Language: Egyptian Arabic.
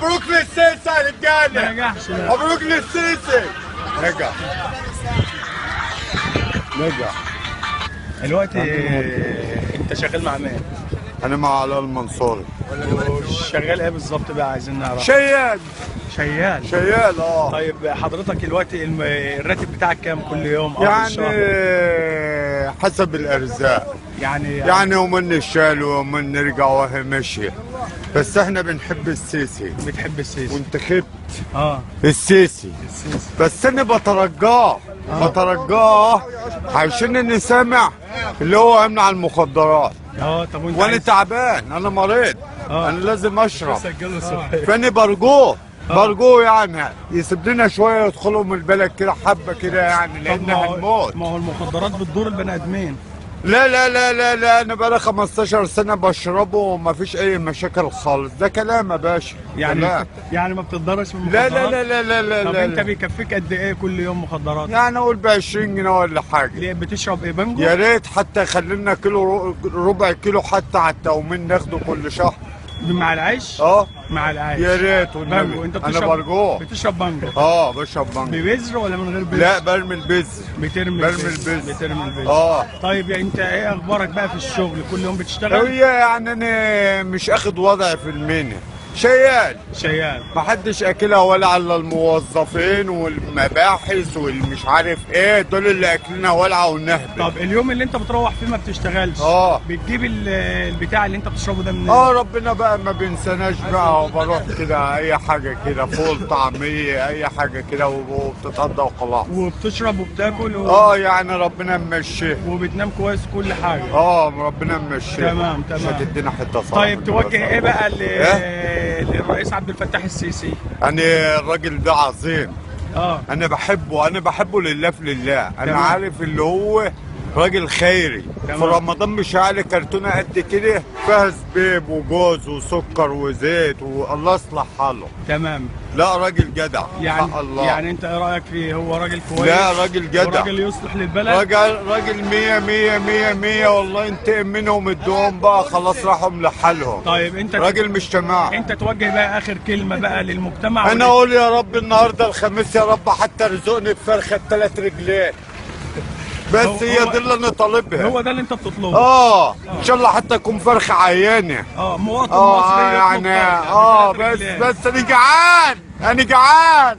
مبروك للسيسي يا رجاله. ما نجحش، لا. مبروك للسيسي. نجح نجح. دلوقتي انت شغال مع مين؟ انا مع علاء المنصوري. شغال ايه بالظبط بقى؟ عايزين نعرف. شيال. شيال. شيال اه. طيب حضرتك دلوقتي الراتب بتاعك كام كل يوم او يعني بالشهر؟ حسب الارزاق. يعني يومين نشال ويومين نرجع وهي ماشية، بس احنا بنحب السيسي. بتحب السيسي. وانتخبت اه السيسي. السيسي. بس انا بترجاه بترجاه عشان اني سامع اللي هو يمنع المخدرات. اه طب وانت وانا تعبان، انا مريض، انا لازم اشرب. سجله الصبح. فانا برجوه برجوه يعني يسيب لنا شوية يدخلوا من البلد كده حبه كده يعني، لان هنموت. ما هو المخدرات بتضر البني ادمين. لا لا لا لا لا، انا بقالي 15 سنة بشربه وما فيش اي مشاكل خالص. ده كلام يا باشا. يعني كلام. يعني ما بتتضرش من لا المخدرات؟ لا لا لا لا لا. طب لا انت لا. بيكفيك قد ايه كل يوم مخدرات؟ يعني اقول ب 20 جنيه ولا حاجة. ليه بتشرب ايه، بانجو؟ يا ريت حتى يخلي لنا كيلو، ربع كيلو حتى على التومين ناخده كل شهر. مع العيش؟ اه مع العيش. يا ريت والنبي. بانجو انت انا بتشرب؟ برجوه. بتشرب بانجو؟ اه بشرب بانجو. ببذر ولا من غير بذر؟ لا برمي البذر. بترمي برمي البذر. البذر. بترمي البذر. اه. طيب يعني انت ايه اخبارك بقى في الشغل؟ كل يوم بتشتغل؟ هي يعني انا مش اخد وضعي في المنيا، شيال. شيال. محدش اكلها ولا على الموظفين والمباحث والمش عارف ايه، دول اللي اكلنا ولعه ونهبل. طب اليوم اللي انت بتروح فيه ما بتشتغلش، بتجيب البتاع اللي انت بتشربه ده منين؟ اه ربنا بقى ما بينساناش بقى، وبروح كده اي حاجة كده، فول طعميه اي حاجة كده وبتتقضى وخلاص. وبتشرب وبتاكل اه يعني ربنا ممشيه. وبتنام كويس كل حاجة. اه ربنا ممشيه. تمام مش تمام. هتدينا حتة صعبة. طيب توجه ايه بقى إيه؟ للرئيس عبد الفتاح السيسي؟ انا الراجل ده عظيم. اه انا بحبه، انا بحبه لله في لله. انا تمام. عارف اللي هو راجل خيري. تمام. في رمضان مش عالي كرتونة قد كده فيها زبيب وجوز وسكر وزيت، والله يصلح حاله. تمام. لا راجل جدع. يعني حق الله. يعني انت ايه رايك فيه؟ هو راجل كويس؟ لا راجل جدع. راجل يصلح للبلد. راجل 100 100 100 100 والله. ينتقم منهم ادوهم بقى خلاص، راحوا لحالهم. طيب انت راجل مش تمام. انت توجه بقى اخر كلمة بقى للمجتمع. انا اقول يا رب النهارده الخميس يا رب حتى ارزقني بفرخه بثلاث رجلين بس، هي دي اللي انا طالبها. هو ده اللي انت بتطلبه. اه ان شاء الله حتى تكون فرخة عيانه. مواطن مصري يعني يطلب فرخة بس بثلاث رجلين. بس انا جعان، انا جعان.